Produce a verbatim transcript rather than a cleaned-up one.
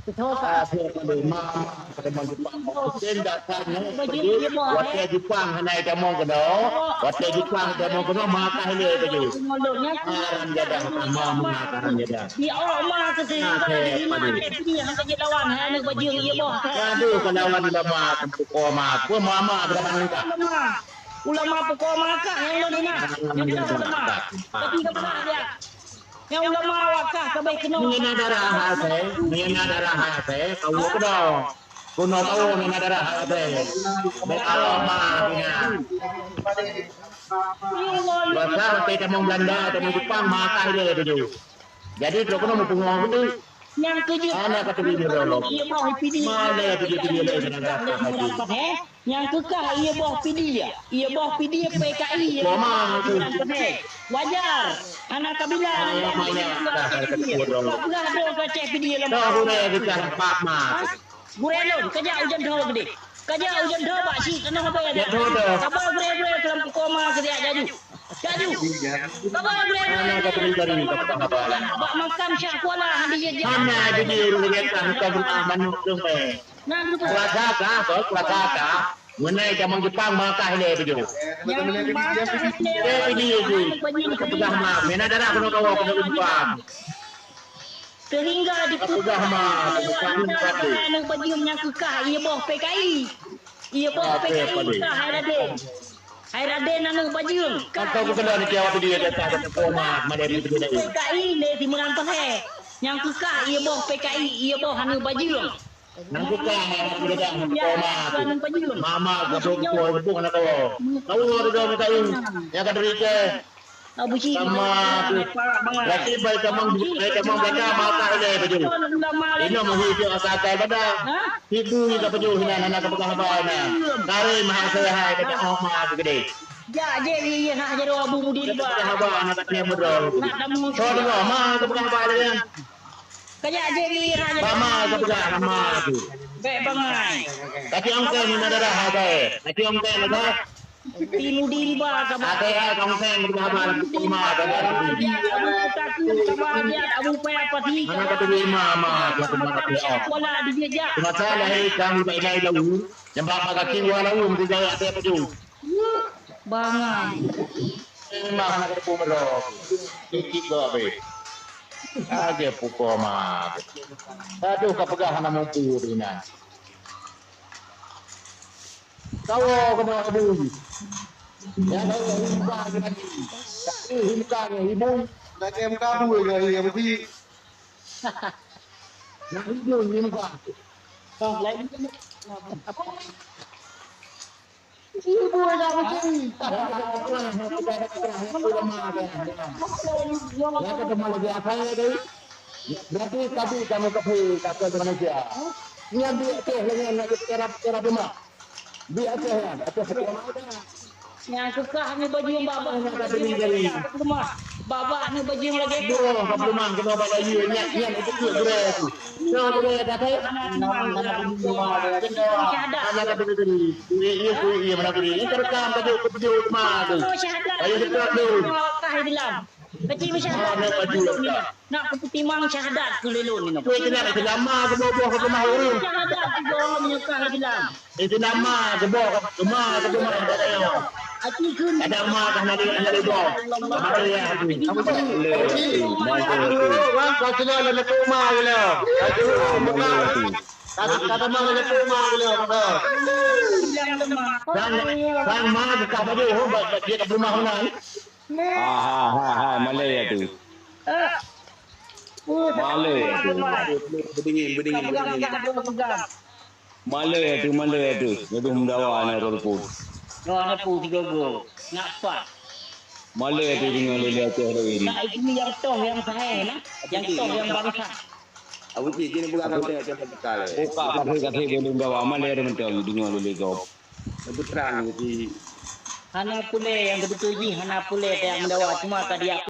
Akhé padé ma, padé ma Jepang. Watèe Jepang hana itamong keunoe, watèe Jepang itamong keunoe, ma ka ilèe baju. Haram jadah, ma, ma, haram jadah. Akhé padé. Aduh, kalawan ulama, tempuko ma. Peue ma, ma, ulama. Ulama pukoe ma kah nyang lôn hina. Nyang ulama. Tapi ka peugah dia. Nyang ulama awak kah ka bèk keunoe. Meunyoe na darah asai, meunyoe na darah asai, ka woe keunoe. Keunoe ka woe na darah asai. Bèk awak ma hina. Basa watèe tamong Belanda, tamong Jepang, ma kah ilèe baju. Jadi, trok keunoe meupungo beutôi. Nyang keujeuet. Hana ka teubiet nyoe. Iya boh P D A. Mana P D A, P D A lé keunan dah haji. Nyang keukah iya boh P D A. Iya boh P D A P K I. Wajar. Hana kabila. Ayo, mana dah ka teubiet nyoe. Peugah dong ka cek P D A lom. Dah boleh kita pak mas. Gurèe lôn, kajak ujeuen tho keudéh. Kajak ujeuen tho bak sit tanoh bèe. Kaba gurèe-gurèe keu lam pukoe ma keu siat jaju. Jaju. Kaba gurèe-gurèe. Bak makam Syah Kuala hana jijak. Hana jijak ureueng geutah buka rumah manok dong bèe. Nah, beutôi. Kuasa kah, bos? Kuasa kah? Meunai jamong Jepang ma kah ilèe baju. Nyang bangsa ilèe. Ilèe baju. Peugah ma, meunan darah keunoe kawoe keunoe Jepang. Sehingga dipeugah ma, aneuk bajeueng nyang keukah, iya boh P K I. Iya boh P K I keukah hai Raden. Hai Raden aneuk bajeueng. Atau bukan dari Jawa dia datang ke Koma, mana dia P K I lé simeurang pahé. Nyang keukah iya boh P K I, iya boh aneuk bajeueng. Nang keukah aneuk bajeueng. Mama keubuk-keubuk aneuk kau. Kau ada P K I. Yang kata dia Abu Cik. Sama tu. Berarti baik tamang, baik tamang Belanda maka ada baju. Ino mesti dia asal pada. Ibu ni tak baju hina anak pegang haba na. Kare mahal saya hai kata oh mahal gede. Jak je iya nak jadi Abu Mudi ba. Haba anak dia muda. Nak tamu. So dia mah pegang haba dia. Kajak je iya nak jadi. Mama pegang nama tu. Baik bangai. Tapi angkai ni ada dah hai. Tapi angkai ada. Ti mudi riba ka ba. Até ai kong seng beureuga haba lam teuma ka ba. Abu Taku ka ba, Abu Paya Pati ka ba. Mana ka teuma ma, ma, ma, ma, ma. Sekolah di jejak. Masa lahé kang bak ilai lau, nyang bak kaki wa lau meuti gawa até paju. Bangai. Memang anak kampung melo. Sikit go abéh. Lagèe pukoe ma. Aduh, ka peugah hana mampu ringan. Kawoe keunoe Abu. Ya, kawoe, ibu ka lagi. Tapi ibu ka lagi, ibu. Nak ke muka Abu ke, ya, Abu? Nak ibu, ibu ka. Ibu dah Abu. Ya, ketemu lagi apa ya, Dek? Berarti tadi kamu ke, ke Malaysia. Nyan di Aceh lagi nak cerap-cerap rumah. Di Aceh nyan, Aceh sekolah ada. Nyang keukah ni baju babah ni baju lagi. Babah ni baju lagi. Boh, ka rumah kena bak lagi nyan, nyan itu tu gurèe tu. Nyan gurèe dah tu. Anak kata tadi. Iya, iya, iya, mana tadi? Ini terekam tadi ke video rumah tu. Ayo kita tu. Kah bilang. Kecil macam mana? Nak kutimang syahadat keu lé lôn ni. Kue kena selama keboh-boh ke rumah ureueng. Syahadat keu lôn ni kah bilang. Itu nama keboh ke rumah ke rumah. Ati kun. Ada rumah kah nak nak boh. Ada ya. Wan kau sudah ada rumah gila. Ada rumah. Kata kata mah ada rumah gila. Sang sang ma ke kah baju ho bak dia ke rumah mana. Hai, hai, hai, hai, malèe atu. Malèe atu. Beudingin, beudingin, beudingin. Malèe atu, malèe atu. Gadoh meudawa na rukun. Nyoe na pu tiga go. Nak pat. Malèe atu deungon lé Aceh lain. Nak itu yang toh yang sahé na. Yang toh yang bangsa. Abu Cik, kini buka kafe, kafe bekal. Buka kafe, kafe boleh meudawa. Malèe atu mantong deungon lé gob. Lebih terang di. Hana pulé nyang beutôi jih, hana pulé nyang meudawa, cuma ka dia